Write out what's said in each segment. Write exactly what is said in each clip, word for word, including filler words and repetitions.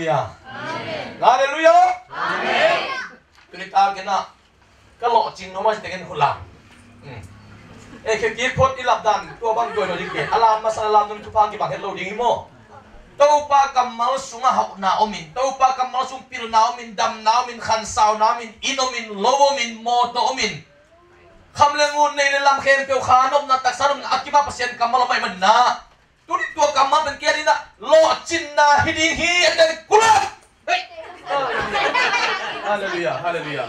Halleluiah. Halleluiah. Tuni takin ah ka lawhcing nuam a ci tengin khut la. Eh, khekik phot i lap dan tua bang tua no ding ke. A lam masa a lam nung thupha kibang het lo ding hi maw? Topa kammal sungah hauhna om in, Topa kammal sung pilna om in, damna om in, khansauna om in, inn om in, lo om in, mawtaw om in, kham le ngun, nei le lam khempeuh kha nopna, taksa nopna a kimah Pasian kammal om ahih manin ah, tuni tua kammal pen kia ding ah lawhcinna hi ding hi, a ten kula. Hei! Halleluiah, halleluiah.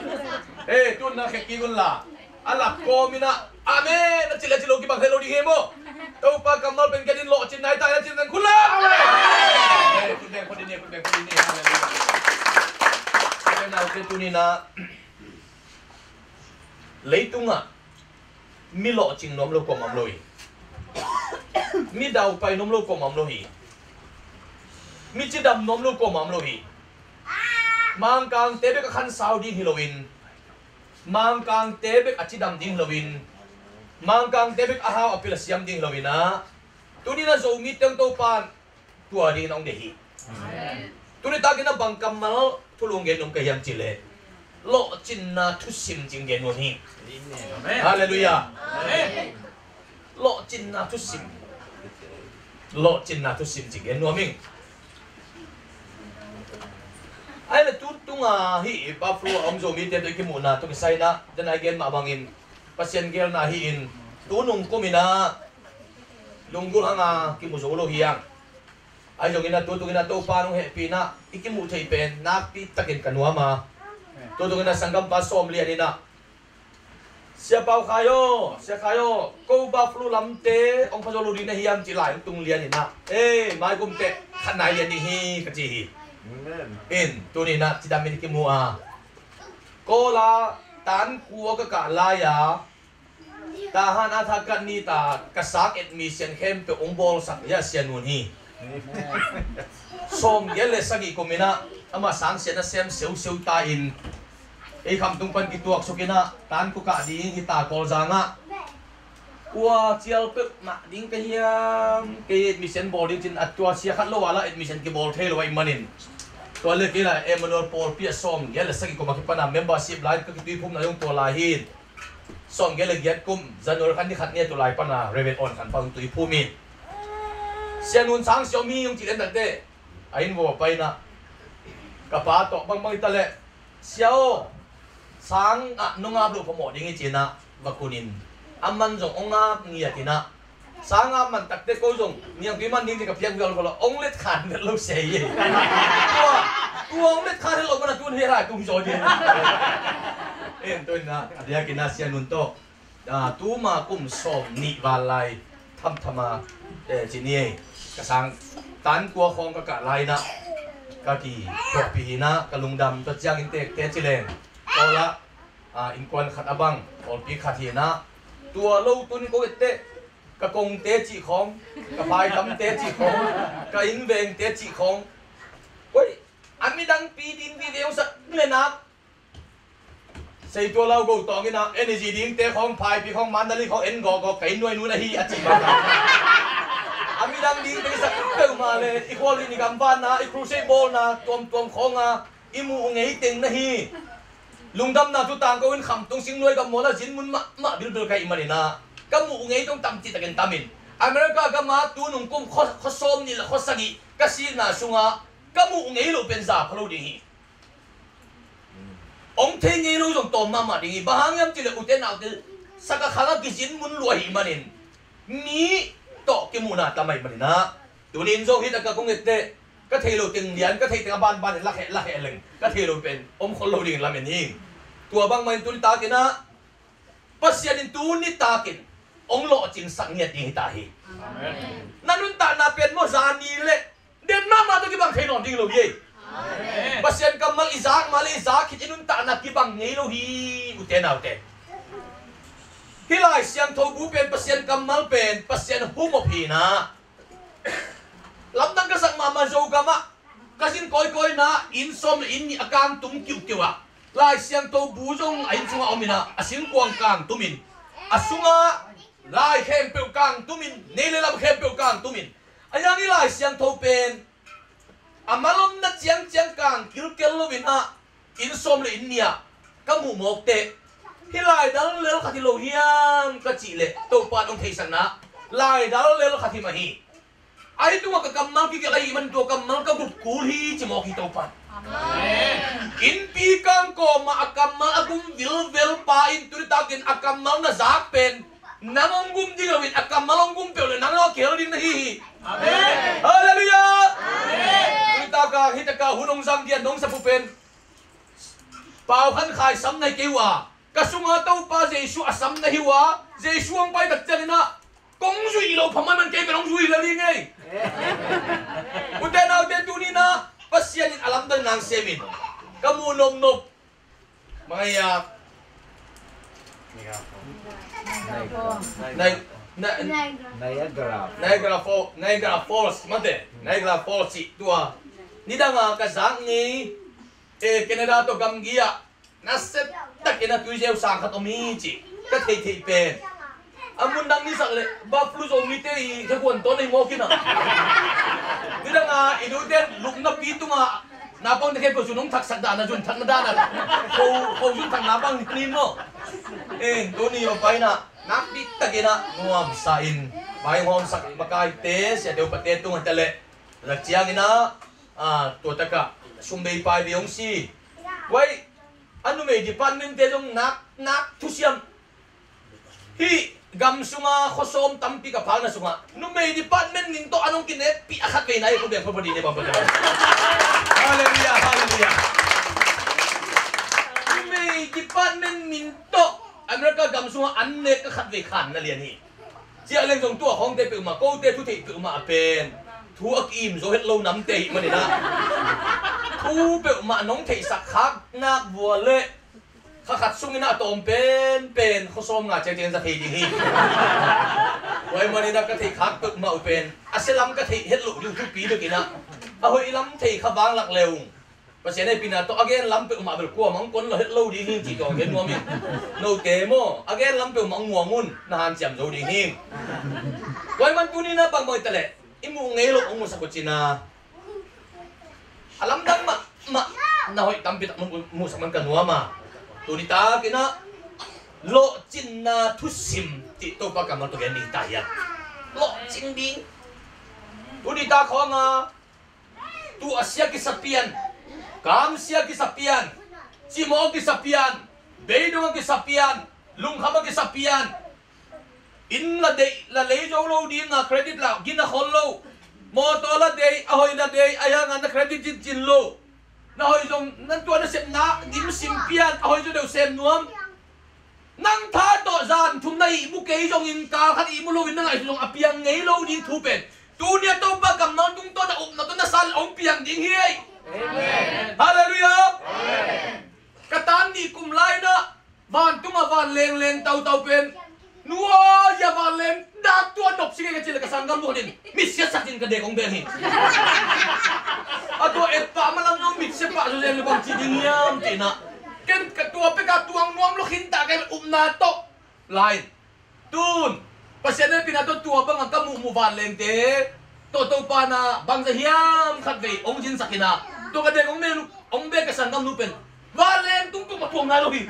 Hei, tun na khekik un la. A lak kawm in ah, amen a cih le a cih lo kibang het lo ding hi maw? Topa kammal pen kia ding lawhcinna hi ta, a cih ten kula. Amen. Hei, khut beng phot ding hi, khut beng phot ding hi. Halleluiah. Hei, na, tuni na Leitungah mi lawhcing nuam lo kuamah om lo hi. Mi daupai nuam lo kuamah om lo hi. Mi cidam nuam lo kuamah om lo hi. Mangkangte bek a khansau ding hi loin, Mangkangte bek a cidam ding hi loin, Mangkangte bek a hau a pil a siam ding hi loin ah, tuni na Zomite hong Topa in tua dingin hong deih hi. Tuni takin a bang kammal thulu hong gen nuam ka hiam cih leh, lawhcinna thusim ci-in gen nuam hi. Halleluiah. Lawhcinna thusim. Lawhcinna thusim ci-in gen nuam ing. Ahih leh tu tunga hih Buffalo a om Zomite tawh i kimuhna tawh kisai in ah, den a i gen mah bangin Pasian geelna hi-in, tu nung kum in ah lunggulh hang a kimu zo lo hi hang. Ahi zongin ah tu tungin ah Topa nong hehpihna i kimuh theih pen nakpi takin ka nuam a. Tu tungin ah sanggampa Sawm Lian in ah, Sia Pau Khai aw, Sia Khai aw, ko Buffalo lamte hong pha zo lo ding na hiam ci lai hong tung lian in ah, ei, mai kum teh khat nai lian ding hi ka ci hi. In, tuni in ah cidam in i kimu a. Kawl ah tan kua ka kah lai a, Tahan a thakat ni ta ka sang admission khempeuh hong bawlsak hi a, Sia Nun hi. Sawmgiat le sagih kum in ah amah sang sia nasem seuseu ta in, ei khamtung pan kituaksuk in ah tan kua kah ding hi ta Kawlzang ah. Kua cial peuhmah ding ka hiam, kei admission bawl ding ci-in a tua sia khat lo a la admission kibawl thei lo ahih manin, tua le kei la Emmanuel pawlpi ah sawmgiat le sagih kum a kipan a membership lai ka kituiphumna zong tua lai hi. Sawmgiat le giat kum January kha ni khat ni a tu lai pan a Reverend Awn Khan Pau in tuiphum hi. Sia Nun sang sia om hi hong ci lian takte, a inn vua pai in ah, ka pa tawh bangbang hi ta leh, Sia aw, sang ah nong ap loh phamawh ding hi ci-in ah va kun in, aman zong hong ap ngiat in ah, sang ap man takte ko zong niangtui man ding ci ka piak vial ko lo, hong let khan vet lo se hi. Tua, tua hong let khan het lo man a tun hi lai tung zaw ding. En, tua in ah, a diakin ah Sia Nun tawh, ah, tuma kum sawm nih val lai thamtham a, eh, ci ni ei, ka sang tan kua khawng ka kah lai in ah ka kithuahpih hi in ah, ka lungdam tua ciangin tekte ci leng, Kawl ah, ah, innkuan khat a bang pawlpi khat hi in ah, tua lo tun ko etteh, ka kongte cih khawng, ka phaitamte cih khawng, ka innvengte cih khawng, koi a midangpi ding vive hong sak le nak, sei tua lau go tawng in ah, energy dingte khawng, phaipi khawng, mandali khawng en gawgawk, ka inn nuai nun ahi a ci bang. A midang dingte i sak peuhmah le, i khualzin i gamvanna, i crusade bawlna tuamtuam khawng a i muh ngei teng na hi. Lungdamna thu tangko in khamtung singnuai gam mual a zin mun mahmah bilbil ka hih manin ah, ka muh ngei tong tam cihtakin tam in, America gam a tu nung kum khua, khua sawm nih le khua sagih ka sihna sungah ka muh ngei loh pen za pha lo ding hi. Hong thei ngei lo zong tawm mahmah ding hi. Bang hang hiam cih leh ute naute sak a khang a kizin mun lua ahih manin, mi tawh kimuhna tam ahih manin ah, tuni in zong hih tak a kong etteh, ka thei lo teng lian, ka thei teng a banban in lakheh lakheh leng, ka thei lo pen om khol lo dingin lamen hi. Tua bangmah in tuni takin ah Pasian in tuni takin hong lawhcingsak ngiat ding hi ta hi. Amen. Na nuntakna pen maw, zani le den mahmah tawh kibang thei nawn ding lo hi ei. Amen. Pasian kammal i zak mah le i zak khit i nuntakna kibang ngei lo hi, ute naute. Hih Lai Siangtho bu pen, Pasian kammal pen, Pasian hum awp hi in ah, lamdang ka sak mahmah Zogam ah ka zin kawikawina inn sawm le inn nih a kangtum kiuhkiuh ah, Lai Siangtho bu zong a inn sungah om in ah, a singkuang kangtum in, a sungah lai khempeuh kangtum in, nei le lam khempeuh kangtum in, a hiang i Lai Siangtho pen a malomna ciangciang kang kilkel loin ah, inn sawm le inn nih ah ka muh mawk teh, hih laidal lel khat hi lo hiam ka cih leh Topa in hong theihsakna laidal lel khat hi mah hi. Ahi tungah ka kammal kigelh ahih man tua kammal ka gup kul hi ci mawk hi Topa in. Amen. Innpi kang kawmah a kammal a gum vilvel pa in tuni takin a kammal na zak pen nang hong gum ding loin a kammal hong gum peuh le nang hong kihel ding na hi hi. Amen. Halleluiah. Amen. Tuni taka hih taka hun hong zang dia nong sapu pen Pau Khan Khai sam na hi kei uh a, ka sunga Topa Jesu a sam na hi uh a, Jesu hong pai tak ciangin ah kong zuih lo phamawh man kei pen hong zuih lel hi ngei. Ute naute tuni na Pasian in a lamdang nang semin ka muh nopnop mangai a Ni-, na-, na-, Niagara. Niagara Fall, Niagara Falls mate, Niagara Falls cih tua nidanga ka zak ngei. E, Canada tawh gamgi ah nasia takin a tuizeu sang khat om hi ci ka theihtheih pen a mun dang ni sak le Buffalo Zomite i khe kuan tawn ei mawk in a. Nidanga i nute luknapi tunga naupangte khe peuh cu nong thaksak dan a zun thakna dan a kho, kho zun thak naupang ni maw. E, tuni a paina nakpi takin a nuamsa in vai hong hawmsak makaite siate upate tunga ta le lak ciangin a, a, tua taka sum bei pai bei hong si. Wai, a numei department te zong nak, nak thusiam. Hih gam sunga khuasawm tampi ka phakna sungah numei department min tawh an hong kinekpih a khat veina hi khuabeng khuapadi ne bang pawh. Halleluiah, halleluiah. Numei department min tawh America gam sungah an nek a khat vei khan na lian hi. Ciah leng zong tua khawngte peuhmah, kote thu theih peuhmah a pen thu a ki-im zo het lo namte hi maninah thu peuhmah nong theihsak khak nak vua le kha khat sungin a tawm pen pen khuasawm nga ciangciang za thei ding hi. Tua hi maninah ka theih khak peuhmah uh pen a sia lam ka theih het loh ding thupi bekinah a hoih lam thei kha vanglak le ung. Pasian hehpihna tawh a gen lam peuhmah bel kuamah hong kon lo het lo ding hi cih tawh gen nuam hi. Note maw, a gen lam peuhmah hong muang un, na hanciam zo ding hi. Tua hi man tuni na bangmah hi ta leh i muh ngei loh hong muhsak uh cina. A lamdang mahmah na hoih tampi tak muh, muhsak man ka nuam a. Tuni takinah lawhcinna thusim cih Topa kammal tawh gen ding ta hiam? Lawhcin ding. Tuni ta khawngah tuahsia kisa pian, kamsia kisa pian, cimawh kisa pian, beidong a kisa pian, lungkham a kisa pian. Inn la deih, la lei zo lo dinga credit la gina khol lo. Mawtaw la deih, a hoih la deih, a hiangah na credit cincin lo. Na hoih zong nan tua na sepna dim sim pian, a hoih zo deuh sem nuam. Nang tha tawh zan thum na ihmu kei zongin kal khat ihmu loin na ngaihsun zong a piang ngei lo ding thu pen tuni a Topa kammal tungtawn a upna tawh na san hong piang ding hi. Amen. Halleluiah. Amen. Ka tan nih kum lai na vantung a van lengleng tautau pen nuai a van leng dak tua nop si kei ka cih le ka sanggam luat in mitsiat sak in ka dek hong beng hi. A tua et pah malam zong mitsiat pah zo zen le bang ci ding hiam cihna. Ken ka tua peka tuang nuam lo khinta ka upna tawh lai in tun Pasian hehpihna tawh tua bangah ka muhmuh vanlengte tawh Topa na bangza hiam khat vei hong zinsak inah tua ka dek hong beng, hong beng ka sanggamnu pen vanleng tungtung a puang nai lo hi.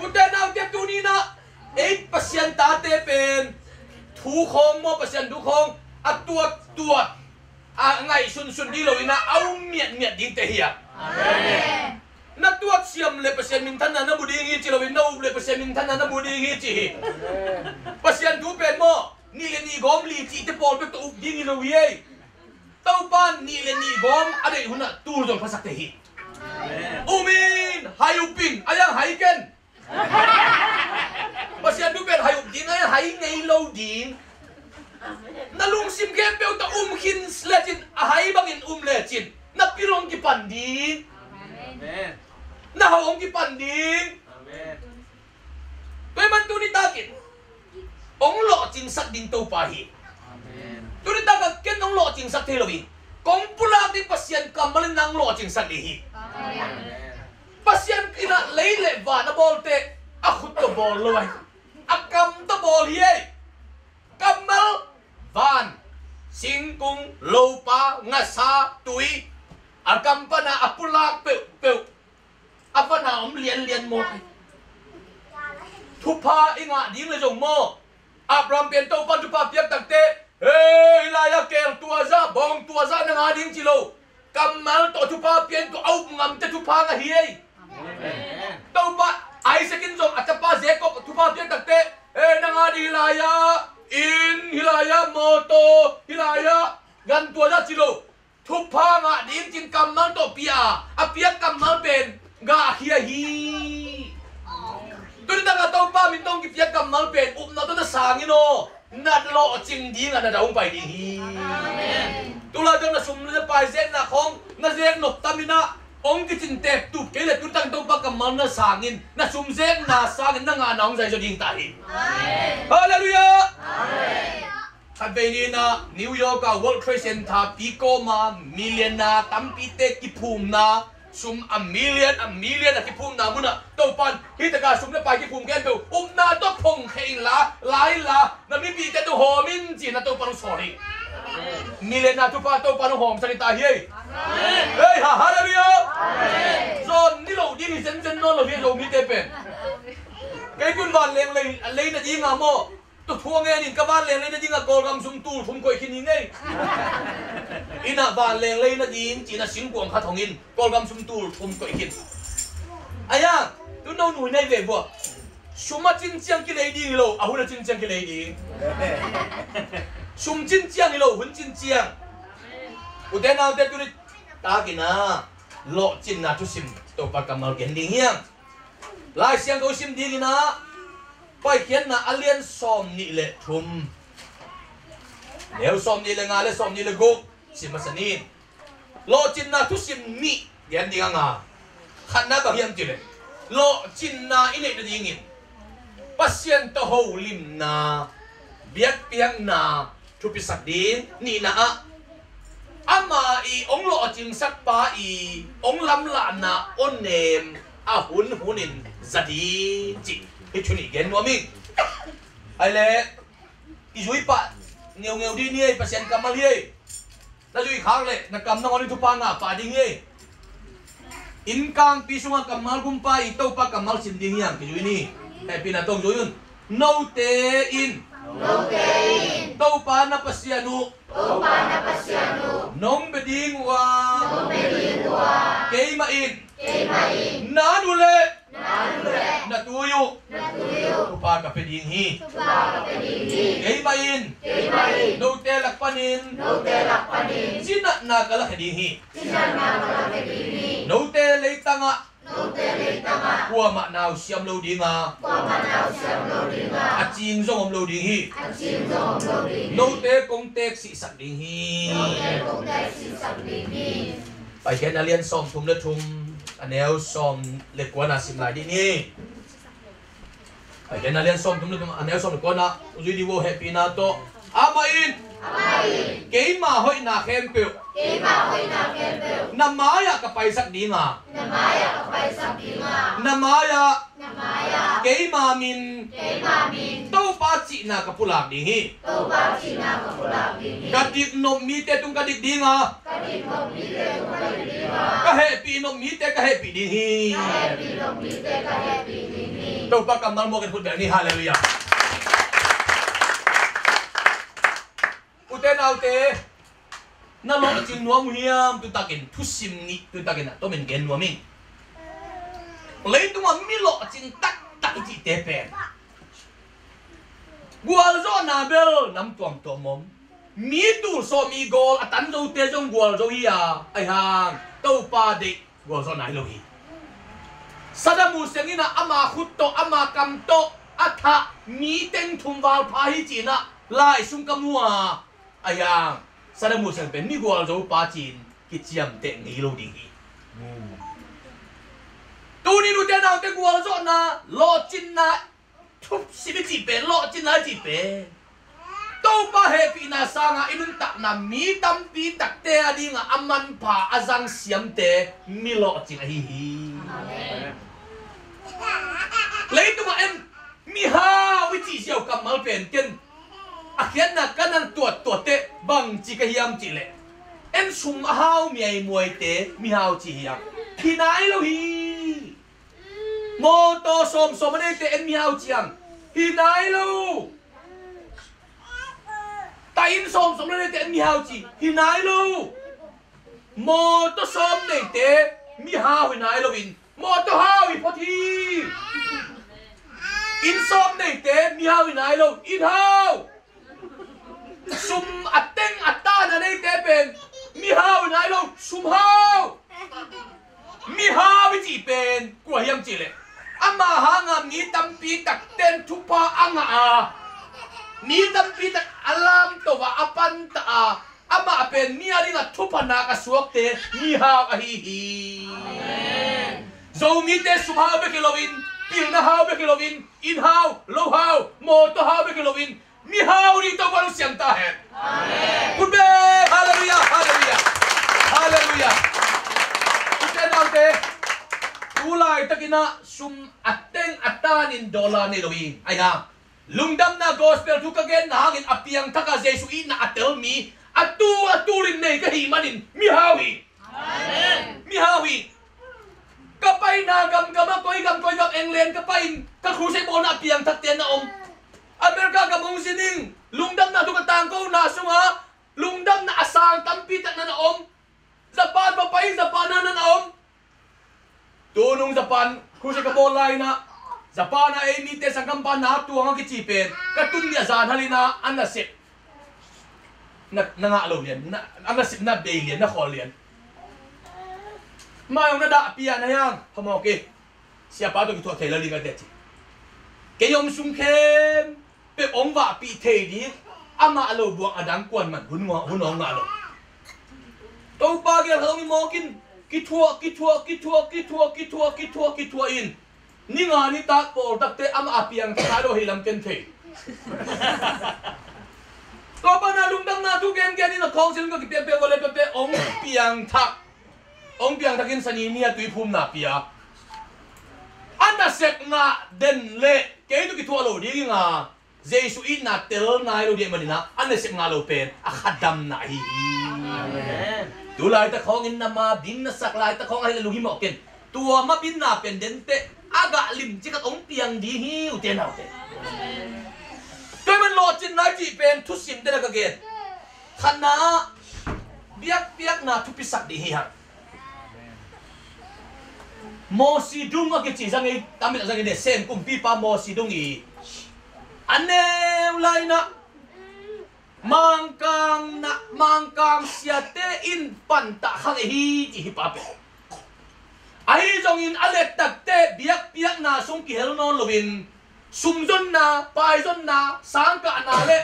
Ute naute tuninah ei Pasian tate pen thu khawng maw, Pasian thu khawng a tuattuat a ngaihsunsun ding loinah a um miatmiat dingte hi a. Amen. Na tuat siam le Pasian minthanna na mu ding hi ci loin na up le Pasian minthanna na mu ding hi ci hi. Pasian thu pen maw nih le nih gawm li cihte pawl bek tawh up ding hi lo hi ei. Topa nih le nih gawm a deih hunah tul zong phasak thei hi. Amen. Um in hai up in a yang hai ken. Pasian thu pen hai up ding a hai ngei lo ding. Na lungsim khempeuh tawh um khin lecin a hai bangin um lecin na pil hong kipan ding. Amen. Na hau hong kipan ding. Amen. Tua hi man tuni takin hong lawhcingsak ding Topa hi. Amen. Tuni takin ken hong lawhcingsak thei lo hi. Kong pulak ding Pasian kammal in nang lawhcingsak ding hi. Amen. Pasian in ah lei le van a bawlte a khut tawh bawl lo ahi, a kam tawh bawl hi ei. Kammal, van, singkung, lopa, ngasa, tui, a kam pana a pulak peuhpeuh a pana om lianlian mawk hi. Thupha i ngah ding le zong maw, Abraham pen Topan thupha piak takte, "Hei, hih lai-ah keel tuazah, bawng tuazah na ngah ding," ci lo. Kammal tawh thupha piak in tua a up ngamte thupha ngah hi ei. Amen. Topa, Isaac in zong a tapa Jacob thupha piak takte, "Hei, na ngah ding hih lai-ah inn, hih lai-ah mawtaw, hih lai-ah gan tuazah," ci lo. Thupha ngah ding cin kammal tawh pia a, a piak kammal pen ngah khia hi. Tuni takah Topa min tawh kipiak kammal pen upna tawh na sang in aw, na lawhcing dingah na da hong pai ding hi. Amen. Tulai tawh na sum na pai zekna khawng na zek nop tam in ah, hong kicin tep tup kei le tuni takah Topa kammal na sang in, na sum zekna sang in na ngahna hong zai zaw ding ta hi. Amen. Halleluiah. Amen. Khatvei ni in ah New York ah World Trade Center pi kawm ah millionaire tampite kiphumna, sum a million a million a kiphumna munah Topan hih takah sum le pai kiphum khempeuh upna tawh phong khia inla, la inla, na mipite tung hawm in ci-in ah Topan hong sawl hi. Millionaire thupha Topan hong hawmsak hi ta hi ei. Hei, ha, halleluiah. Zon ni lo ding hi zenzen nawn lo hi Zomite pen. Kei tun vanleng lei, lei nading ah maw, tua thu a ngen in ka vanleng lei nading ah Kawlgam sum tul thum koih khin hi ngei. Inn ah vanleng lei nading ci-in ah singkuang khat hong in Kawlgam sum tul thum koih khin. Ahi hang, tu no nui nei ve vua. Sum a cin ciang kilei ding hi lo, a hun a cin ciang kilei ding. Sum cin ciang hi lo, hun cin ciang. Ute naute tuni tak in ah lawhcinna thusim Topa kammal gen ding hi hang. Lai Siangtho sim ding in ah Paikhiatna a lian sawm nih le thum, neu sawm nih le nga le sawm nih le guk sim masa ni. Lawhcinna thusim nih gen ding a nga. Khatna bang hiam cih leh, lawhcinna i neih nadingin Pasian tawh holimna, biakpiakna thupisak ding. Nihna ah, ama i hong lawhcingsak pa i hong lamlahna awnem a hun hunin za ding cih hih thu nih gen nuam ing. Ai le, i zui pah ngeungeu ding ni ei, Pasian kammal hi ei. Na zui khak leh na kam nangawn in thupha ngah pah ding hi ei. Innkangpi sungah kammal gumpa i Topa kammal sim ding hi hang, kizui ni. Hehpihna tawh zui un. Note in, note in Topa na Pasian uh, Topa na Pasian uh nong bia ding uh a, nong bia ding uh a, keimah in, keimah in na nu le, na nu le, na tui uh, na tui uh thupha ka pia ding hi. Thupha ka pia ding hi. Keimah in, keimah in note lak panin, note lak panin cinatna ka lakhia ding hi. Cinatna ka lakhia ding hi. Note leitangah, note leitangah kuamah na uh siam lo ding a, kuamah na uh siam lo ding a, a cing zong om lo ding hi. A cing zong om lo ding hi. Note kong teeksihsak ding hi. Note kong teeksihsak ding hi. Paikhiatna lian sawm thum le thum, a neu sawm le kuana sim lai dih ni. Paikhiatna lian sawm thum le thum, a neu sawm le kuana, zui dih uh aw, hehpihna tawh. Amah in, amah in keima hoihna khempeuh, keima hoihna khempeuh na mai-ah ka paisak ding a, na mai-ah ka paisak ding a, na mai-ah, na mai-ah keima min, keima min Topa cihna ka pulak ding hi. Topa cihna ka pulak ding hi. Ka dik nop mite tung ka dik ding a, ka dik nop mite tung ka dik ding a, ka hehpih nop mite ka hehpih ding hi. Ka hehpih nop mite ka hehpih ding hi. Topa kammal muak in khut beng ni. Halleluiah. Ute naute, na lawhcing nuam uh hiam? Tutakin thusim nih, tutakin ah tomin gen nuam ing. Leitungah mi lawhcing taktak i cihte pen gualzawhna bel nam tuamtuam om. Mi tulsawh, mi gawl a tan zote zong gualzo hi a, ahi hang Topa deih gualzawhna hi lo hi. Saddam Hussein in ah ama khut tawh, ama kam tawh a thah mi teng thum valpha hi ci-in ah lai sung ka mu a, ahi hang Saddam Hussein pen mi gualzo pa ci-in kiciamteh ngei lo ding hi. Tuni nute naute gualzawhna, lawhcinna, thusim i cih pen, lawhcinna i cih pen Topa hehpihna sangah i nuntakna mi tampi takte a dingah a manpha a zang siamte mi lawhcing ahi hi. Amen. Leitungah en, mihau i cih ziau kammal pen ken A khiatna ka na tuattuat teh bangci ka hiam cihleh, en sum a hau miaimuaite mihau ci hiam? Hi nai lo hi. Mawtaw sawmsawm a neite en mihau ci hiam? Hi nai lo. Tainn sawmsawm a neite en mihau ci? Hi nai lo. Mawtaw sawm neite mihau hi nai loin mawtaw hau hi phot hi. Inn sawm neite mihau hi nai lo, inn hau. Sum a teng a tan a neite pen mihau hi nai lo, sum hau. Mihau i cih pen kua hiam cihleh, amah hanga mi tampi tak ten thupha a ngah a, mi tampi tak a lamto a, a panta a, amah pen mi a dingah thupha nak a suakte mihau ahi hi. Amen. Zomite sum hau bek hi loin, pilna hau bek hi loin, inn hau, lo hau, mawtaw hau bek hi loin, mihau ding Topa hong siam ta hen. Amen. Khut beng, halleluiah, halleluiah, halleluiah. Ute naute, tu laitakin ah sum a teng a tanin dollar nei lo hi. Ai ha. Lungdamna gospel thu ka genna hangin a piangthak a Jesu itna a tel mi a tul a tulin nei ka hih manin mihau hi. Amen. Mihau hi. Ka paina gamgam ah koi gam koi gam, England ka pai-in ka crusade bawlna a piangthakte na om. America gam hong zin ing, lungdamna thu ka tangkona sungah lungdamna a sang tampi tak na na om. Japan va pai, Japan ah na na om. Tunung Japan crusade ka bawl lai-in ah, Japan ah ei mite sanggampa na tuang a kici pen ka tun nih a zan halin ah a nasep na, na ngah lo lian, na, a nasep na bei lian, na khawl lian. Mai hong na dah pia na hiang, phamawk e. Siapa tawh kithuah thei lo ding a teci. Kei om sung khempeuh hong vahpih thei ding amah lo buang a dang kuaman hun, hun hong ngah lo. Topa gel hong i mawk in, kithuah, kithuah, kithuah, kithuah, kithuah, kithuah, kithuah in, ni nga nitak pawl takte amah a piangthak lo hei lam ken thei. Topa na lungdamna thu gengen in a khawngsil ka kipiakpiak ko le pepeh hong piangthak. Hong piangthakin sani ni a tuiphumna pia. A nasep ngah den le kei tu kithuah lo ding hi nga. Jesu itna tel nai lo ding manin ah a nasep ngah lo pen a khadamna ahi hi. Amen. Tu laitak khawngin na ma bin na sak laitak khawng ahih leh lunghimawh ken. Tua ma binna pen denteh a gah limci khat hong piang ding hi, ute naute. Tua man lawhcinna i cih pen thusim dena ka gen. Khatna ah biakpiakna thupisak ding hi hang. Mosi dung a kici zang ei, tamil zang ei ne, Sem kumpipa Mosi dung i a neu lai-in ah Mangkang na, Mangkang siate in pantah khang ei hi ci hi pa pen. Ahi zongin a lettakte biakpiakna sung kihel nawn loin sumzonna, paizonna, sangkahna le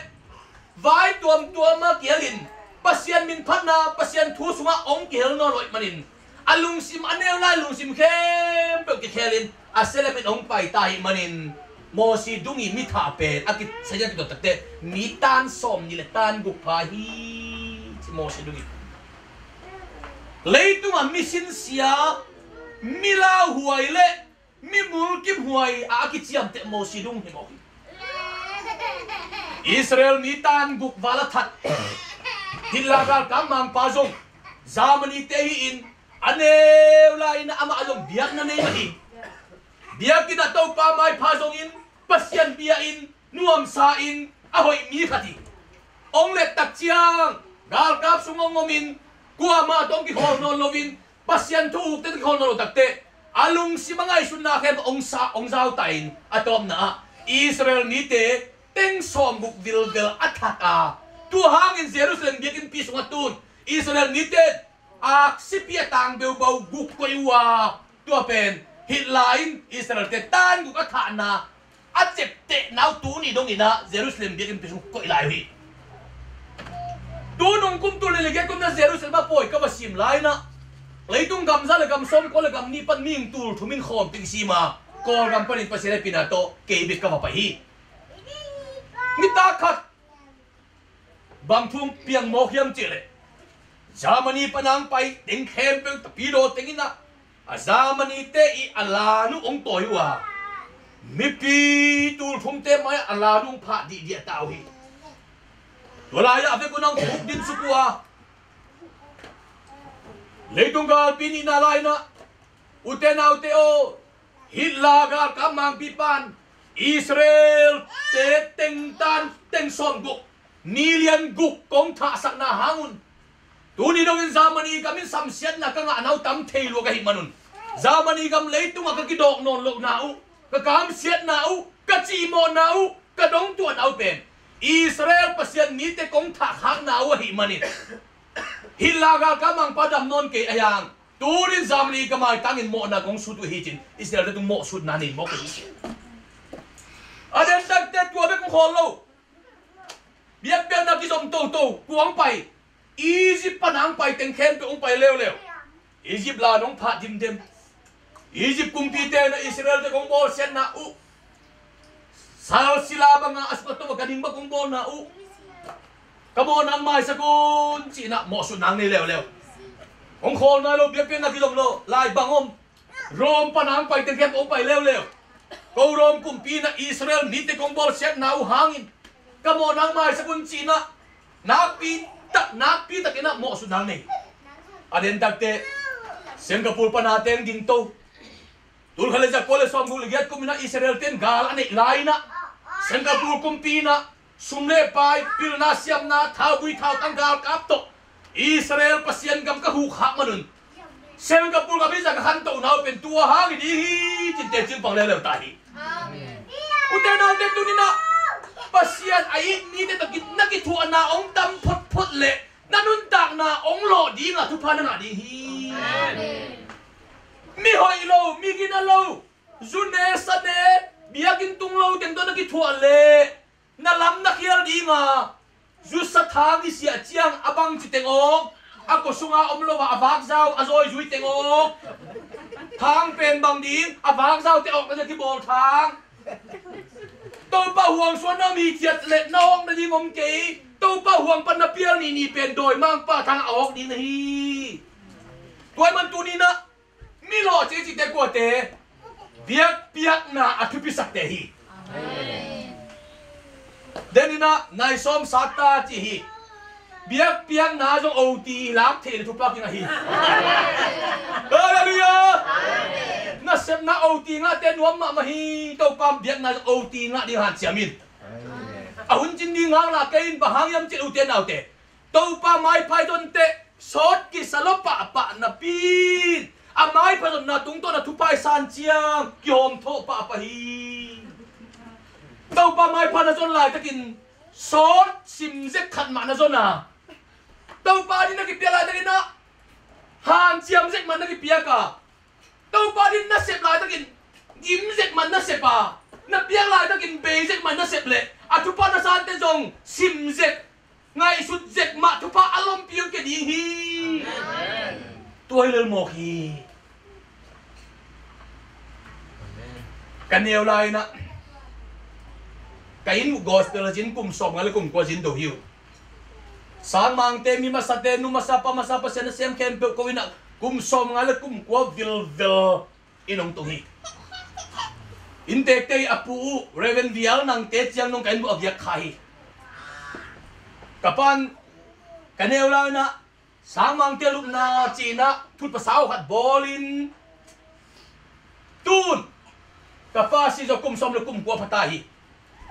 vai tuamtuama kihelin Pasian minphatna, Pasian thu sungah hong kihel nawn lo ahih manin a lungsim, a neu lai lungsim khempeuh kikhelin a selemin hong paita ahih manin Mosi dung i mi thah pen a kisai a kituat takte mi tan sawm nih le tan guk pha hi ci Mosi dung i. Leitungah mi sinsia, mi lauhuai le mi mulkimhuai a a kiciamteh Mosi dung hi mawk hi. Israel mi tan guk val a that Hitler galkap mangpa zong Germany te hi-in a neu lai-in amah zong biakna nei mah hi. Biakinn ah Topa maipha zongin Pasian bia-in nuamsa-in a hoih mi khat hi. Hong lettak ciang galkap sung hong omin kuamah tawh hong kikhawl nawn loin Pasian thu ukte tawh kikhawl nawn lo takte a lungsim a ngaihsutna khempeuh hong sa, hong zauta in a tawpna ah Israel mite teng sawmguk vilvel a that a, tua hangin Jerusalem biakinnpi sungah tun Israel mite aksipi a tang beubau guk koih uh a, tua pen Hitler in Israel-te tan guk a thahna a ceptehna uh tuni dongin ah Jerusalem biakinnpi sung koih lai uh hi. Tunung kum tul nih le giat kumna Jerusalem a pawi ka va sim lai-in ah leitung gam za le gam sawmkua le gam nih pan mihing tul thum in khawmpi kisim a, Kawlgam panin Pasian hehpihna tawh kei bek ka va pai hi. Nitak khat bang thu hong piang mawk hiam cihleh, Germany pan a hong pai teng khempeuh tapidaw teng in ah a Germany-te i a lan uh hong tawi uh a, mipi tul thumte mai-ah a lan uh hong phah dihdih a ta uh hi. Tua lai-ah vek un hong khuk din suk uh a, leitung galpi nihna lai-in ah, ute naute aw, Hitler galkap mangpi pan Israel-te teng tan teng sawmguk, million guk kong thahsakna hang un, tuni dongin Germany gam in samsiatna ka ngahna uh tam thei lua ka hih man un, Germany gam leitungah ka kidawk nawn lohna uh, ka kamsiatna uh, ka cihmawhna uh, ka dongtuahna uh pen Israel Pasian mite kong thahkhakna uh ahih manin, Hitler galkap mangpa dam nawn kei a hiang, tunin Germany ka maitangin mawhna kong sut uh hi cin, Israel-te tung mawhsutna nei mawk uh hi. A den takte tua bek kong khawl lo. Biakpiakna kizom toto, kua hong pai? Egypt pan a hong pai teng khempeuh hong pai leuleu. Egypt la nong phah dimdem. Egypt kumpite na Israel-te kong bawlsiatna uh, sal sila banga a suk a to a ka ding bang kong bawlna uh, ka mawhna hong maisak un cihna mawhsutna hong nei leuleu. Hong khawl nai lo, biakpiakna kizom lo lai bang om. Rome pan a hong pai teng khempeuh hong pai leuleu. Ko Rome kumpi na Israel mite kong bawlsiatna uh hangin ka mawhna hong maisak un cihna nakpi tak, nakpi takin ah mawhsutna hong nei. A den takte Singapore pan a teng ding to. Tul khat le za kua le sawmguk le giat kum in ah Israel-te'n gal a neih lai-in ah, Singapore kumpi in ah sum le pai, pilna siamna, thaubui thautang galkap tawh Israel Pasian gam ka hukhak man un, Singapore gam i zang a khantohna uh pen tua hang hi ding hi, cin teci pang leuleu ta hi. Amen. Ute naute, tuni-in ah Pasian a it mite tawh ki-, na kithuahna hong tam photphot leh na nuntakna hong lawh ding a thupha na ngah ding hi. Amen. Mi hoih lo, mi gina lo, zu ne sa ne, biakinn tung lo teng tawh na kithuah leh na lam na khial ding a, zu sa thang i siah ciang a bangci teng awk, a kua sunga om lo a, a vakzau a zawizui teng awk, thang pen bang ding, a vakzaute awk na kibawl thang. Topa huang suan na mi ciat leh na awk nading om kei. Topa huang pan na pial nihnih pen dawimangpa thang a awk ding na hi. Tua ahih man tuni-in ah mi lawh cihcihte kuate? Biakpiakna a thupisakte hi. Amen. Den in ah nai sawm sa ta ci hi. Biakpiakna zong O T lak theih le thupha kingah hi. Halleluiah. Nasepna O T ngahte nuam mahmah hi. Topa biakna zong O T ngah ding hanciam in. A hun cin ding ngak la kei in, bang hang hiam cih leh ute naute, Topa maipha i zon teh sawt kisa lo pahpah napi in, a maipha zonna tungtawn a thupha i san ciang kihawmthawh pahpah hi. Topa maipha na zon laitakin sawt sim zek khat mah na zon a, Topa ading na kipiak laitakin ah hanciam zek mah na kipiak a, Topa ading na sep laitakin gim zek mah na sep a, na piak laitakin bei zek mah na sep leh a thupha na sante zong sim zek, ngaihsut zek mah thupha a lompi hong kia ding hi. Amen. Tua hi lel mawk hi. Amen. Ka neu lai-in ah ka inn uh gospel a zin kum sawmnga le kum kua zin do hi uh. Sangmangte, mi masate, nu masa, pa masa, Pasian nasem khempeuh ko in ah kum sawmnga le kum kua vilvel inn hong tung hi. Inntekte hi a pu uh Reverend Vial Nangte ciang nong ka inn uh a giak kha hi. Ka pa'n ka neu lai-in ah Sangmangte lupna ci-in ah thutphasau khat bawlin, tun ka pa si zawh kum sawm le kum kua pha ta hi.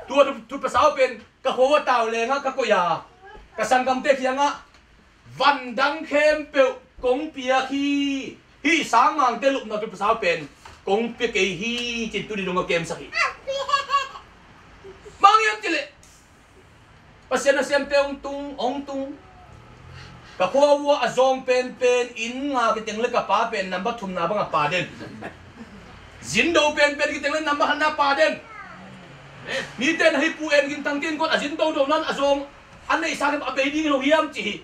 Tua thut-, thutphasau pen ka khua uh a tau lengah ka koih a, ka sanggamte kiangah, van dang khempeuh kong piak hi. Hih Sangmangte lupna thutphasau pen kong pia kei hi, ci-in tuni dong ka kemsak hi. Bang hiam cih leh Pasian nasemte hong tung, hong tung. Ka khua uh ah a zawng penpen inn nga kiteng leh ka pa pen number thumna bang a pa den. Zindo penpen kiteng leh number khatna pa den. Mite na hih Pu En Gin Thang te innkuan a zin dodo nan a zawng a neihsa khem a bei ding hi lo hiam ci hi.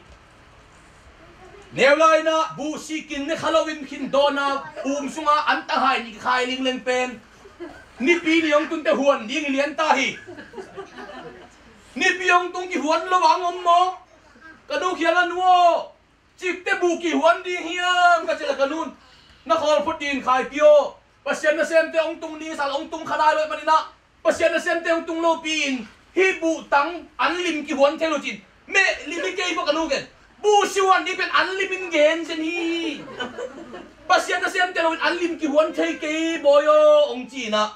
Neu lai-in ah buhsih kin ne kha loin khin dawn a, um sungah an tanghai nih kikhai lingleng pen Nipi ni hong tun teh huan ding hi lian ta hi. Nipi hong tung kihuan lo a hong om maw? Ka nu kiangah, "Nu aw, cikte buh kihuan ding hiam?" ka cih leh ka nu'n, "Na khawl phot ding, Khaipi aw. Pasian nasemte hong tung ding sal hong tung kha nai lo ahih manin ah, Pasian nasemte hong tung lopi-in hih buhtang an lim kihuan thei lo cin, Meh lim hi kei bawk a nu gen. Buhsi huan ding pen an lim in gen zen hi. Pasian nasemte lo in an lim kihuan thei kei bawi aw hong ci-in ah.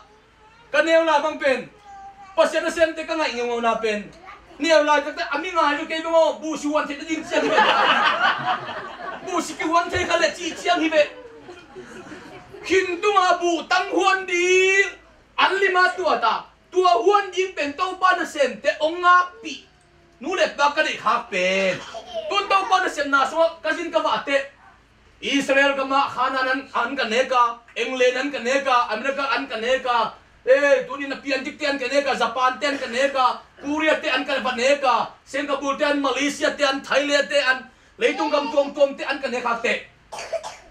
Ka neu lai bang pen Pasian nasemte ka ngaih ngeungeuna pen neu lai takte a mi ngai lo kei bang aw, buhsi huan theihna ding ciang hi ve. Buhsi kihuan thei kha le cih ciang hi ve. Khin tunga buhtang huan ding an lim a tuat a, tua huan ding pen Topa nasemte hong ngakpih nu le pa ka neih khak pen. Tun Topa nasemna sungah ka zin ka vah teh Israel gamah Khanaan an, an ka nek a, England an ka nek a, America an ka nek a, eh, tuni na pian dikte an ka nek a, Japan te an ka nek a, Korea te an ka va nek a, Singapore te an, Malaysia te an, Thailand te an, leitung gam tuamtuam te an ka nek khak teh.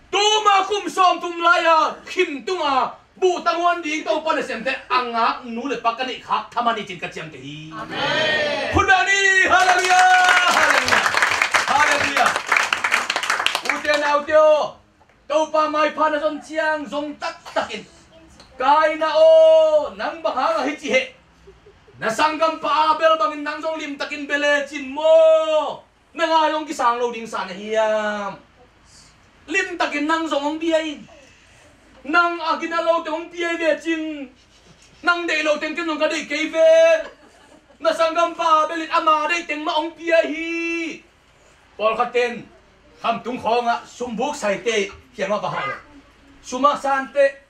Tuma kum sawmthum lai-a khin tunga buhtang huan ding Topa nasemte a ngak nu le pa ka neih khak thaman hi cin ka ciamteh hi. Amen. Khut beng ni, halleluiah, halleluiah, halleluiah. Ute naute aw, Topa maipha na zon ciang zong taktakin, Kaina aw, nang bang hanga hici heh? Na sanggampa Abel bangin nang zong limtakin bia lecin maw. Na ngai hong kisang lo ding sa na hiam? Limtakin nang zong hong bia in. Nang a gina lote hong pia hi ve cin. Nang deih lo teng ken zong ka deih kei ve. Na sanggampa Abel in ama deih teng mah hong pia hi. Pawlkhat ten khamtung khawngah sumbuk saite kiangah va hawh leh, sum a sante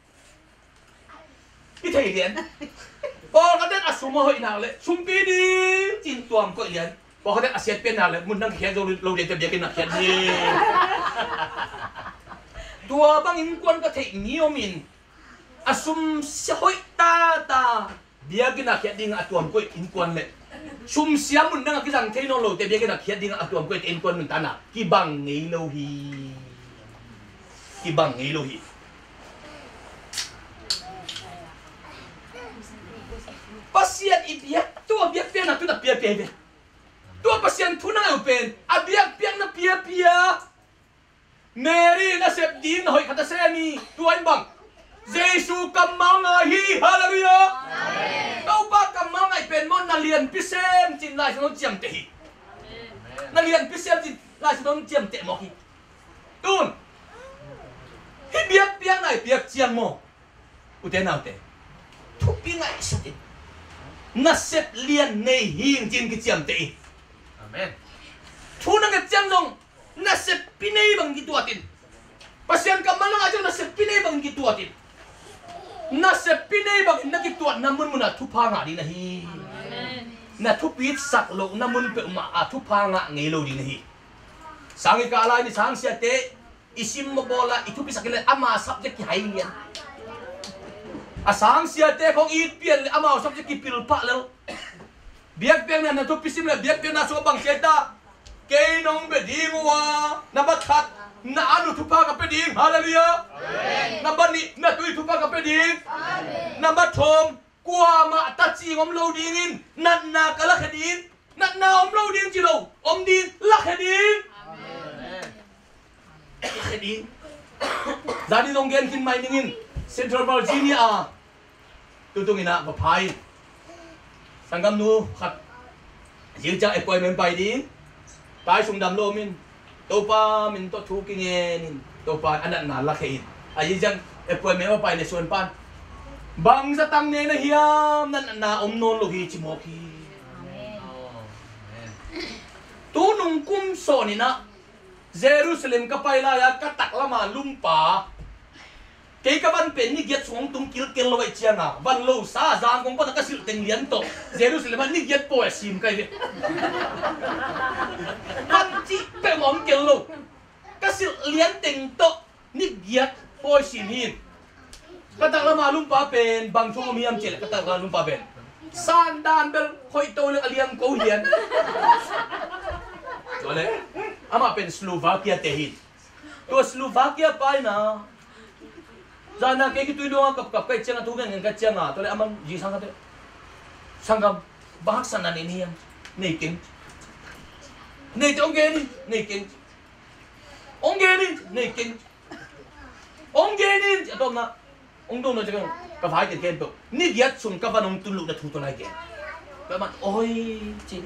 i thei lian. Pawlkhat ten a sum a hoih nak leh sumpi ding cin tuam koih lian. Pawlkhat ten a siat pian nak leh mun dang kikhiat zo lo lian, te biakinn ah khiat ding. Tua bang innkuan ka theih mi om in, a sum sia hoih tata biakinn ah khiat ding a tuam koih innkuan leh sum sia mun dang a kizang thei nawn lote biakinn ah khiat ding a tuam koihte innkuan nuntakna kibang ngei lo hi. Kibang ngei lo hi. Pasian i biak, tua biakpiakna tun a piapia hi ve. Tua Pasian thu na ngah uh pen a biakpiakna piapia. Mary in a sep ding na hoih khat a sem hi. Tua in bang, Jesu kammal ngai hi. Halleluiah. Amen. Topa kammal ngaih pen maw, na lianpi sem cin Lai Siangtho ciamteh hi. Amen. Na lianpi sem cin Lai Siangtho ciamteh mawk hi. Tun hih biakpiakna i piak ciang maw, ute naute, thupi ngaihsutin, nasep lian nei hing cin kiciamteh in. Amen. Thu na nget ciang zong naseppi nei bangin kituatin. Pasian kammal na ngah ciang naseppi nei bangin kituatin. Naseppi nei bangin na kituatna munmunah thupha ngah ding na hi. Amen. Na thupitsak lohna mun peuhmah a thupha ngah ngei lo ding na hi. Sangkah lai ni sangsiate i sim mawk bawla i thupisak in le ama subject kihai lian. A sangsiate khong it pian le amau subject kipil pah lel. Biakpiakna na thupi sim le biakpiakna sungah bang ci ta? Kei nong bia ding uh a, na bat khat, na an uh thupha ka pia ding. Halleluiah. Amen. Na bat nih, na tui thupha ka pia ding. Amen. Na bat thum, kuamah tacing om lo dingin natna ka lakhia ding. Natna om lo ding ci lo, om ding, lakhia ding. Amen. Lakhia ding. Zani zong gen khin mai ningin Central Virginia a tutung inah va pha in, sanggamnu khat zing ciang appointment pai ding. Tai sung dam lo om in, Topa min tawh thu kingen in, Topa a natna lakhia in. A zing ciang appointment va pai le suan pan, bangza tang ne na hiam, na natna om nawn lo hi ci mawk hi. Amen. Tu nung kum sawn inah Jerusalem ka pai lai-a ka taklama lumpa, kei ka van pen ni giat sung hong tung kilkel lo ahih cianga van lo sa zang kong pana ka silh teng lian tawh Jerusalem ah ni giat pawi a sim kai ve. Van cih peuhmah hong kel lo. Ka silh lian teng tawh ni giat pawi sim hi. Ka taklama lumpa pen bang thu om hiam cih leh, ka taklama lumpa pen sandan bel khoih to le a liang ko hian. Tua le amah pen Slovakia te hi. Tua Slovakia paina zana kei khitui luanga kapkap kai cianga thu ngen ngen kai cianga tua le aman zingsang kate, sanggam, bang haksa na nei hiam? Nei keng. Nei te ong gen in, nei keng. Ong gen in, nei keng. Ong gen in, a tawpna ong dong no ciang ka vai te gen peuh ni giat sung ka van ong tun luhna thu tua lai gen. Ka man oi ci.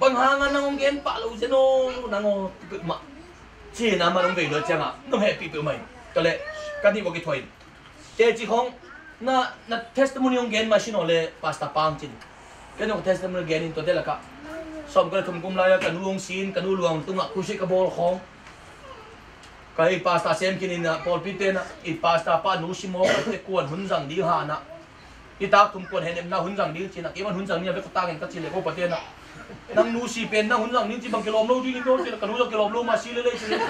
Bang hanga nang hong gen pah lo zen aw, nang aw, mah. Ci-in amah nong vei lua ciangah nong hehpih peuhmah in. Tua leh ka nih vok i thuah in. Teci khong na, na testimony hong gen mah sin aw leh pastor pa hong cin. Ken hong testimony gen in tuate lakah sawm ka le thum kum lai-a ka nu hong sin, ka nu luang tungah crusade ka bawl khawng. Ka i pastor sem khin in ah, pawlpi tenah i pastor pa nu si maw ka te kuan hun zang ding hanah. I tak thum kuan henemna hun zang ding cinah, keiman hun zang ni a vek ka tangin ka ci leh ko pa tenah, nang nu si pen nang hun zang ding ci bang kilawm lo ding in ko cinah, ka nu zong kilawm lo mah si lelei ci leh.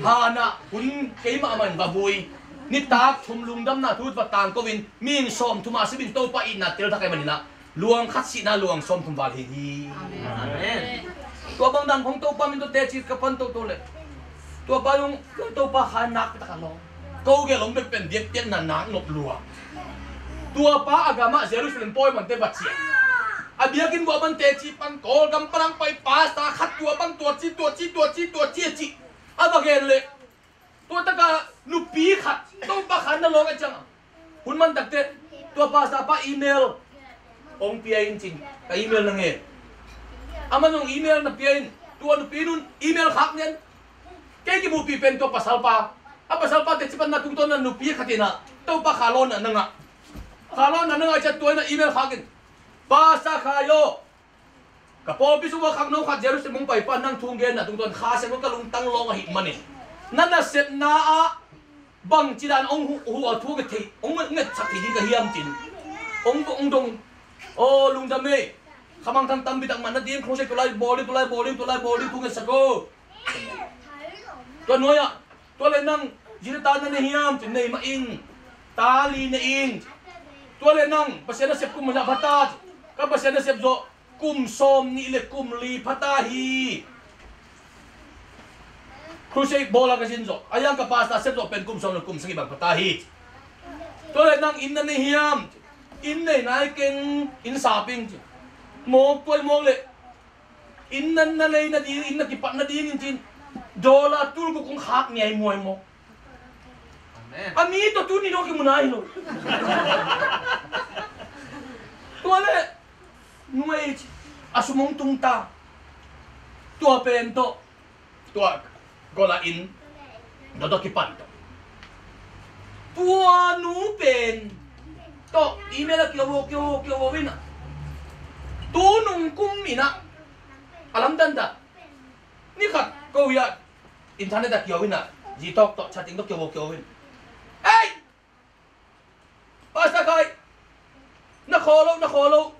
Hanah hun keimah amah in va vui. Nitak thum lungdamna thu va tangko in, mi in sawm thum a sibin Topa itna tel thak ahih maninah luang khat sihna luang sawm thum val hi hi. Amen. Tua bang dan khong Topa min tawh teci ka pan toto leh, tua pa zong Topa kha nak pitak a lawng. Ko gel om bek pen biakpiakna nak nop lua. Tua pa a gamah Jerusalem pawi mante va ciah. A biakinn buah man teci pan Kawlgam pan ang pai pastor khat tua bang tua ci, tua ci, tua ci, tua ci a ci. A va gen leh tua taka nupi khat Topa kha na lawng a ciangah hun man takte tua pastor pa email hong pia in cin, ka email na ngen. Amah zong email na pia in, tua nupi nun email khak nian. Kei kimuhpih pen tua pasal pa, a pasal pa teci panna tungtawn na nupi khat inah Topa kha lawna na ngah. Kha lawna na ngah ciah tua inah email khak in, Pastor Khai aw, ka pawlpi sungah khangno khat Jerusalem hong paipa nang thu hong genna tungtawn kha siang ka lungtang lawng ahih manin na nasepna ah bangci dan hong huh, huh a thu ka thei, hong ngetsak thei ding ka hiam cin. Hong, hong dong. Aw lungdam ei. Khamangthang tampi tak man nading khong se tulai bawl ding, tulai bawl ding, tulai bawl ding thu ngetsak aw. Tua nuai-ah tua le nang zita ta na nei hiam cin, nei mah ing. Ta li nei ing. Tua le nang Pasian nasep kum mah phata, ka Pasian nasep zawh kum sawm nih le kum li phata hi. Crusade bawla ka zin zawh a yang ka pastor sep zawh pen kum sawm le kum sagih bang phata hi. Tua le nang inn na nei hiam? Inn nei nai keng, inn saping ci. Mawk tuai mawk le inn na, na lei nading, inn na kipat nading in cin dollar tul guk kong khak ngiai muai mawk. Amen. A mi tawh tuni dong kimu nai lo. Tua le nuai a sum hong tung ta. Tua pen tawh tua gola in dotdot kipan tawh. Tua nu pen tawh email a kio vo kio vo kio vo in a, tu nung kum in a, a lamdang ta. Ni khat ko hi a, internet a kio in a, zi tawk tawh chatting tawh kio vo kio vo in. Ei! Pastor Khai, na khaw lo, na khaw lo.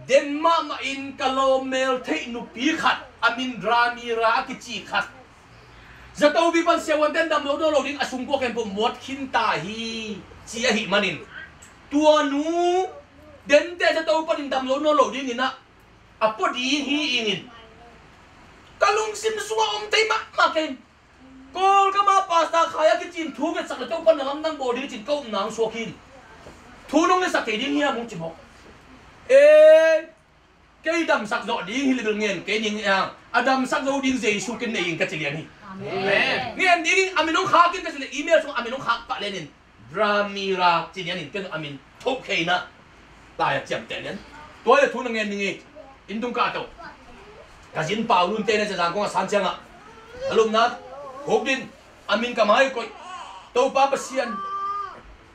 Den mahmah in ka lawmmel theih nupi khat, a min Ramira a kici khat, zato pi pan siavuanten dam lo nawn lo ding, a sungkua khempeuh muat khin ta hi, ci ahih manin, tua nu dente zato panin dam lo nawn lo dingin ah, a pua ding hi ingin. Ka lungsim sungah om thei mahmah kei. Kawlgam ah Pastor Khai a kicin thu ngetsak le Topa na lamdang bawl ding cin ka upna hong suak hi. Thu nong ngetsak thei ding hiam hong ci mawk. E, kei damsak zawh ding hi le bel ngen kei ning a, a damsak zo ding Jesu ken nei ing ka ci lian hi. Amen. Ngen ding ing, a min hong khak in ka ci le email sung a min hong khak pah lian in. Ramira ci lian in ken a min thoh khe in ah, tai a ciamteh lian. Tua le thu na ngen ning ei. Inn tung kah to. Ka zin pau lunte na Zazang kong a san ciangah a lupna khuk din a min ka mai koih. Topa Pasian,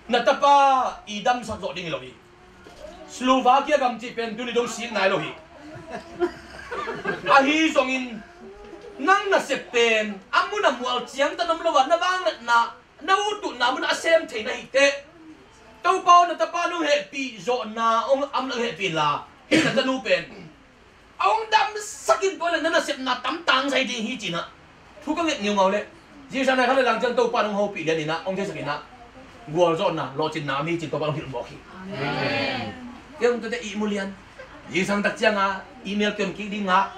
na tapa i damsak zawh ding hi lo hi. Slovakia gam cih pen tuni dong sik nai lo hi. Ahi zongin nang nasep pen a mun a mual ciangtan om lo a, na vangliatna na ututna mun a sem thei na hi teh. Topa aw, na tapa nong hehpih zawhna hong am nong hehpih la, hih na tanu pen a hong damsak in tua le na nasepna tam tangzai ding hi ci-in ah thu ka nget ngiungau leh, zingsang nai khat le lang ciang Topa nong hopih lian in ah hong theisak in ah, gualzawhna lawhcinna om hi ci-in Topa hong hilh mawk hi. Amen. Kei hong tuate ihmu lian. Zingsang tak ciang a email kion kik ding ngah.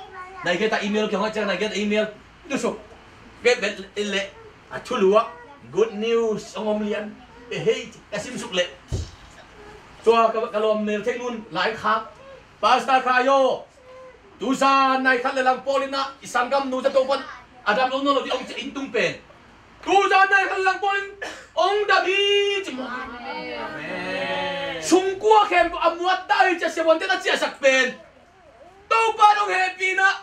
Nai kei ta email kion ngah ciang nai kei ta email tusuk. Bek bek leh a thulu ah good news hong om lian. E hei, ka simsuk leh tua ka, ka lawmmel theih nun lai khak. Pastor Khai aw, tuzan nai khat le lang pawl in ah i sanggam nu zato pan a dam lo nawn lo ding hong ci inn tung pen. Tuzan nai khat le lang pawl in hong dam hi ci maw. Amen. Sungkua khempeuh a muat ta hi ci a siavuanten a ciahsak pen. Topa in hong hehpih in ah,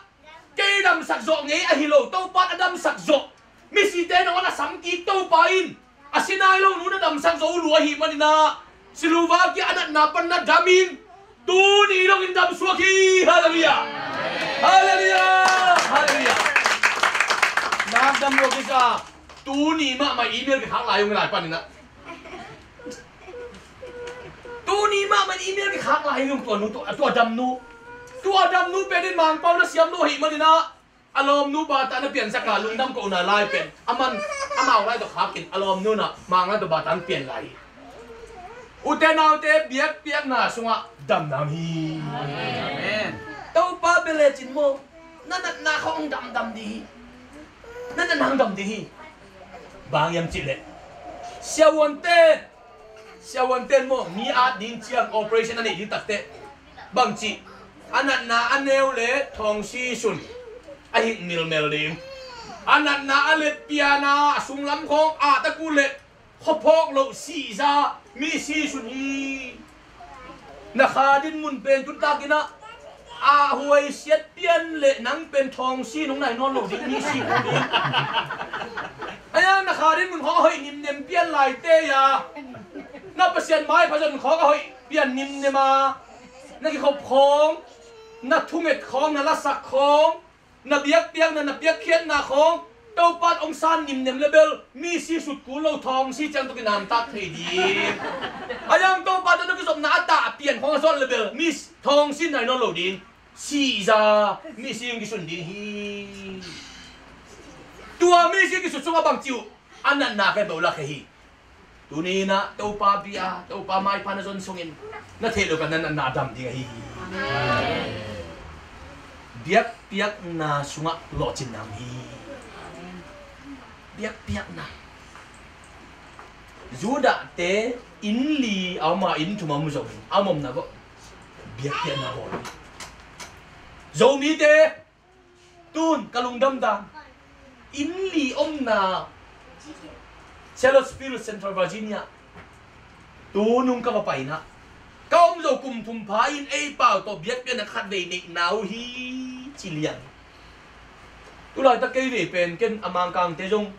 kei damsak zawh ngei ahi lo, Topa in a damsak zawh. Misite nangawn a sam kik Topa in, a si nai lo nu na damsak zo lua ahih manin ah, Slovakia a natna pan na dam in, tuni dongin dam suak hi. Halleluiah. Halleluiah. Halleluiah. Nak dam lo kisa. Tuni mahmah email kikhak lai ung lai panin ah. Tuni mahmah email kikhak lai ung, tua nu, tua, tua dam nu. Tua dam nu pen in Mangpau na siam lo ahih manin ah, a lawmnu bata na piansak a, lungdam kohna lai pen, aman, amau lai tawh khakin a lawmnu na Mang lai tawh bata na pian lai hi. Ute naute, biakpiakna sungah damna hi. Amen. Topa bia lecin maw, na natna khawng damdam ding hi. Na natna hong dam ding hi. Bang hiam cihleh, siavuante, siavuante in maw, mi at ding ciang, operation a neih ding takteh, bangci, a natna a neu le thawngsi sun a hih milmel ding. A natna a let piana a sunglam khawng at a kul leh khuaphawk loh sihza misi sun hi. Na kha dinmun pen tun takin ah, a huaisiat pian leh nang pen thawngsi nong nai nawn lo ding, misi kul ding. Ahi hang na kha dinmun khawng a hoih nimnem pian lai tei a, na Pasian maipha zon khawng a hoih pian nimnem a, na kikhop khawng, na thunget khawng, na lasak khawng, na biakpiakna, na piakkhiatna khawng Topa in hong san nimnem le bel, misi sut kul lo, thawngsi ciang tawh kinamtak thei ding. Ahi hang Topa tawh na kizopna a tah pian khawng a zawh le bel, mi thawngsi nai nawn lo ding. Sihza misi hong kisun ding hi. Tua misi kisut sungah bangci uh, a natna khempeuh lakhia hi. Tuni in ah Topa bia, Topa maipha na zon sungin na theih loh ka na natna dam ding ahi hi. Amen. Biakpiakna sungah lawhcinna om hi. Biakpiakna. Judahte inn li a om a, inn thum a om zongin a om omna bawh biakpiakna bawl hi. Zomite, tun ka lungdam dan, inn li omna, Charlottesville, Central Virginia, tunung ka va paina, ka om zo kum thum pha in ei pau tawh biakpiakna khat vei neihna uh hi ci liang. Tulaitak kei vei pen ken a Mangkangte zong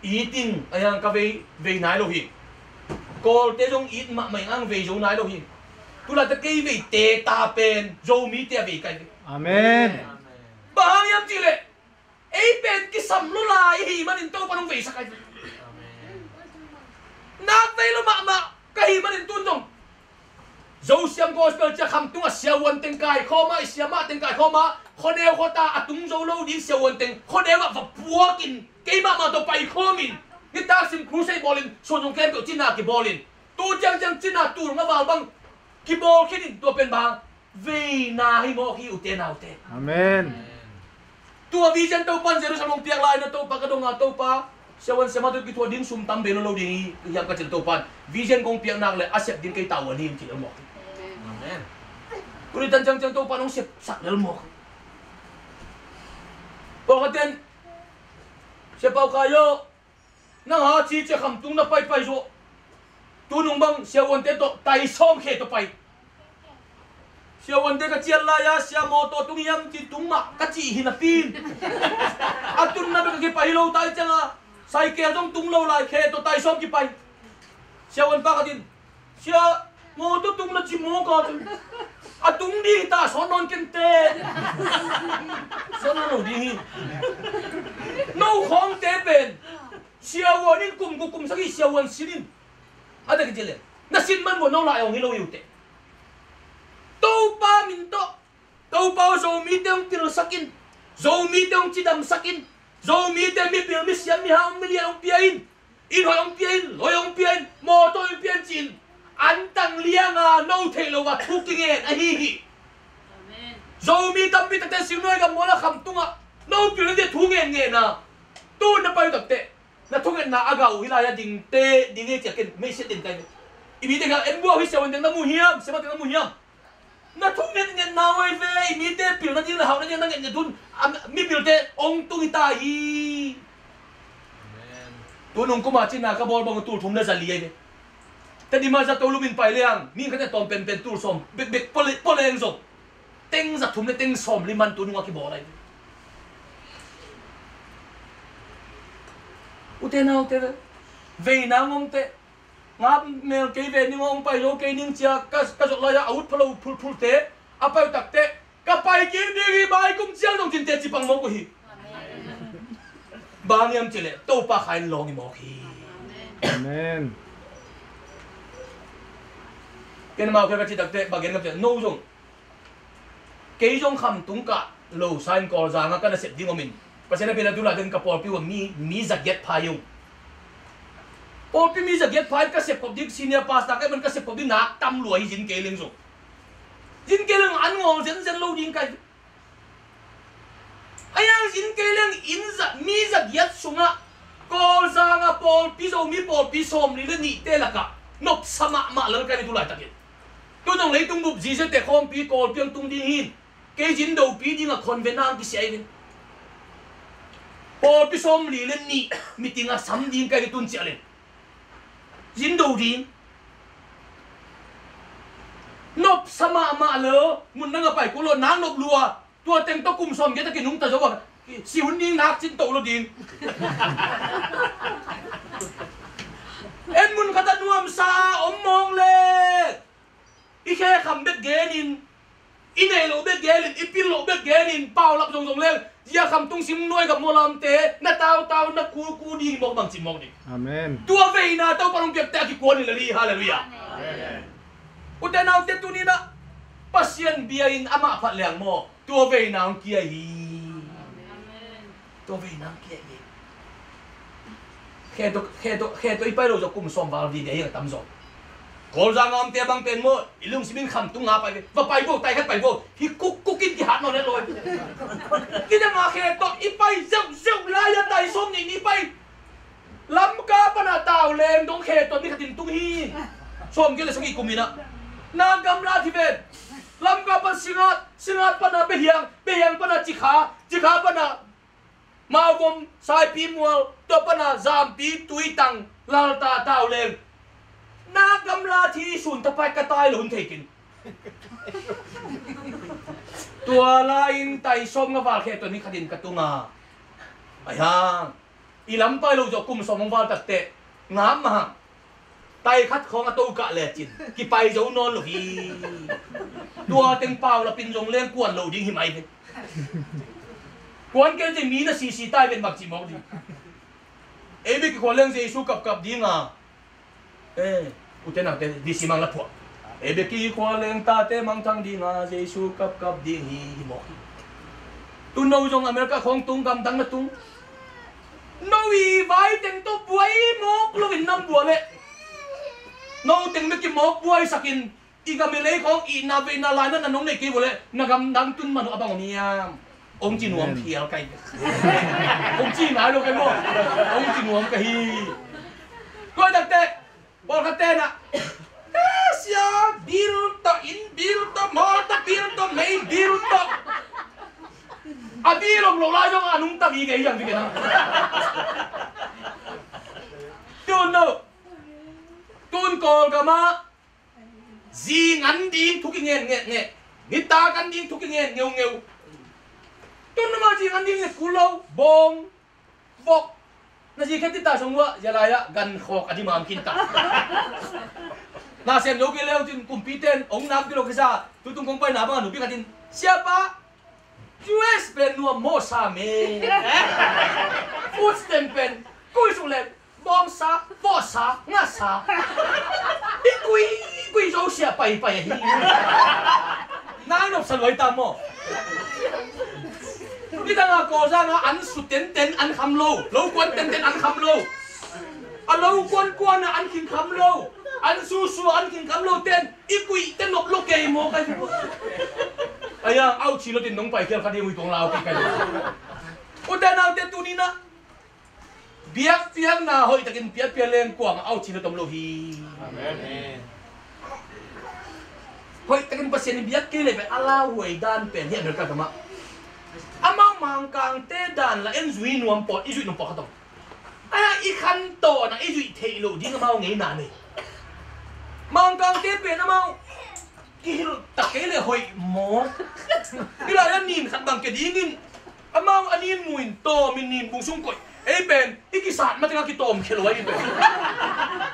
it ing, ahi hang ka vei, vei nai lo hi. Kawlte zong it mahmah ing, ang vei zo nai lo hi. Tulaitak kei vei teta pen Zomite a vei kai. Amen. Bang hang hiam cihleh, ei pen kisam lua lai ihi manin Topa in hong veisak ai. Nak vei lua mahmah ka hih manin tun zong Zosiam Gospel ci-a Khamtung a siavuan teng kaikhawm a, i siamah teng kaikhawm a, khuaneu khuata a tung zo lo ding siavuan teng khuaneu ah va puakin, keimah mah tawh paikhawmin, nitak sim crusade bawlin, suan zong khempeuh cina kibawlin, tu ciangciang cina tul nga val bang kibawl khinin, tua pen bang veina hi mawk hi, ute naute. Amen. Tua vision Topa in Jerusalem hong piak lai-in ah, Topa ka dong a, Topa, siavuan siamah tawh kithuah ding sum tam bei lo lo ding hi, hiam ka cih leh Topa in vision kong piak nak leh a sep ding kei tavuan hi, ci lel mawk hi. Amen. Tuni tan ciangciang Topa in hong sepsak lel mawk hi. Pawlkhat in, Sia Pau Khai aw, nang ha ci ciah Khamtung na paipai zawh. Tunung bang siavuante tawh tai sawm khe tawh pai. Siavuante ka cial lai-a, sia mawtaw tung hiam ci, tung mah ka cih hi napi in, a tunna bek a kipai hi lo tai ciangah, saikel zong tung lo lai, khe tawh tai sawm kipai. Siavuan pa khat in, sia, mawtaw tung na ci mawk a, a tung dih ta, sawn nawn keng teh. Sawn nawn lo ding hi. No khawngte pen siavuan in kum guk kum sagih siavuan sin in, a tek in ci leh, na sin man vua no lai hong hi lo hi uh teh. Topa min tawh, Topa aw, Zomite hong pilsak in, Zomite hong cidamsak in, Zomite mipil misiam mihau milian hong pia in, inn hoih hong pia in, loi hong pia in, mawtaw hong pia in ci-in, antang lianga no theih lo a thu kingen ahi hi. Amen. Zomi tampi takte Singnuai gam mual a Khamtung ah no pilna ding thu ngen ngen a, tu na pai uh takteh na thungetna a gah uh hi lai-a dingte ding hi ci-a ken meisiat den kai ve. I mite kha en buak hi, siavuan teng na mu hiam, siamah teng na mu hiam? Na thungetngetna uh ahi ve, i mite pilna ding le hauhna ding na ngetnget un, a, mipilte hong tung hi ta hi. Amen. Tunung kum a cina ka bawl bang tul thum le za li ahi ve. Tedim ah zato lumin pai leng, mi khat in a tawm penpen tul sawm bekbek pua le, pua leng zong, teng za thum le teng sawm li man tu nung a kibawl ahi. Ute naute, veina ngongte nga mel kei ve ning, hong pai lo kei ning cia ka, ka zot lai-a a ut pha lo phulphulte a pai uh takte, ka pai kik ding hi, mai kum ciang zong cin teci pang mawk uh hi. Bang hiam cileh Topa kha in lawng hi mawk hi. Amen. Ken mau khe ka ci takte, ba gen ka ci, no zong kei zong Khamtung kah lo sa in Kawlzang ah ka nasep ding om in, Pasian a bia la tu lai ding ka pawlpi uh a mi, mi za giat pha hi ung. Pawlpi mi za giat pha in ka sepkhop ding, senior pastor ka hih man ka sepkhop ding nak tam lua hi, zin kei leng zong. Zin kei leng an ngawl zenzen lo ding ka hi. Ahi hang zin kei leng inn za, mi za giat sungah Kawlzang ah pawlpi, Zomi pawlpi sawmli le nihte lakah nopsa mahmah lel ka hi tu laitakin. Tu zong leitung bup ziziate khawmpi Kawlpi hong tung ding hi in, kei zin dopi dingah convent ah hong kisia hi in. Pawlpi sawmli le nih meeting ah sam ding ka hi tun ciah leng. Zin do ding. Nopsa mahmah lo, mun dang a pai kul lo, nak nop lua. Tua teng tawh kum sawm giat a kinungta zo a, si hun ding nak cin toh lo ding. En mun khat a nuamsa a om mawng le. I khe kham bek genin, i neih loh bek genin, i pil loh bek genin, paulap zongzong leng, zia Khamtung sim nuai gam mualamte na tautau, na kuku ding mawk bangci mawk ding. Amen. Tua veina Topa hong piakte a kikuan in a li, halleluiah. Amen. Ute naute, tuni-in ah Pasian bia in amah phat leng maw, tua veina hong kia hi. Amen. Tua veina hong kia hi. Khe tawh, khe tawh, khe tawh i pai lo zawh kum sawm val vive hi a tam zawh. Kawlzang a omte bang pen maw, i lungsim in Khamtung a pai ve. Va pai vo, tai khat pai vo. Hi kuk kuk in kihat nawn het lo. Nidang a khe tawh i pai zeuhzeuh lai a, tai sawm nih ni pai. Lamka pana Tauleng dong khe tawh ni khat in tung hi. Sawm giat le sagih kum in ah. Na gamla thi ven. Lamka pan Singat, Singat pana Behiang, Behiang pana Cikha, Cikha pana Mauvom, Saipimual, tua pana Zampi, Tuitang, Lalta, Tauleng. Na gamla thi sun tapai ka tai lo hun thei kin. Tua lai-in tai sawm nga val khe tawh ni khat in ka tung a. Ai hang. I lam pai lo zawh kum sawm hong val takte. Ngam mah hang. Tai khat khawng a to kah lecin kipai zo nawn lo hi. Tua teng paulap in zong leng kuan lo ding hi mai ve. Kuan kei leh mi na sisi tai ven bangci mawk ding. Ei bek i khua leng Jesu kapkap ding a. Eh, ute naute, disi mang la phuah. Ei bek i khua leng tate mangthang ding a, Jesu kapkap ding hi, hi mawk hi. Tu no zong America khawng tung, gamdang na tung. No i vai teng tawh buai mawk loin nam buai leh. No teng bek i mawk buaisakin, i gam i lei khawng itna veina laina na nong nei kei uh leh, na gamdang tun man uh a bang om hiam? Hong ci nuam phial kai. Hong ci nai lo kai maw? Hong ci nuam ka hi. Tua takte, pawlkhat ten ah, eh, sia, bill tawh, inn bill tawh, mawtaw bill tawh, mei bill tawh. A bill om lo lai zong a nungta vive hi ang, vive na. Tun no. Tun Kawlgam ah zi ngan ding thu kingen ngetnget. Nitak ngan ding thu kingen ngeungeu. Tun no mah zi ngan ding nget kul lo, bawng, vok. Na zi khen ti ta sung uh ah, zia lai-ah gankhawk a dimam khin ta. Na sem zo kei leu cin kumpite in hong nak kei lo kisa, tutung kong paina bang a nupi khat in, siapa, U S pen nuam mawh sa me. Food stamp pen kui suk leh bawngsa, vawhsa, ngasa. I kui, i kui zo sia paipai ahi. Nang nopsa luai ta maw? Nidang a Kawlzang a an su tenten an kham lo, lo kuan tenten an kham lo. A lo kuan kuan a an khin kham lo. An su su an khin kham lo ten. I kuih te nop lo kei maw kai. Aya, au ci lo tin nong pai khial kha ding ui tuang lau kei kai. Ute naute, tuni-in ah biakpiakna hoihtakin piakpia leng kuang au ci lo tom lo hi. Amen. Hoihtakin Pasian in biak kei leh pen a lauhuai dan pen hi America gam ah. Amau Mangkangte dan la en zui nuam pawl, i zuih nuam pawl khat om. Ahi hang i khantawn a i zuih theih loh ding amau ngeina nei. Mangkangte pen amau kihilh ta kei le hoih maw? Hih lai-ah nin khat bang kia dingin amau a nin mu in tawm in nin bung sung koih. Ei pen i kisat mateng a kitawm khia lo ahi pen.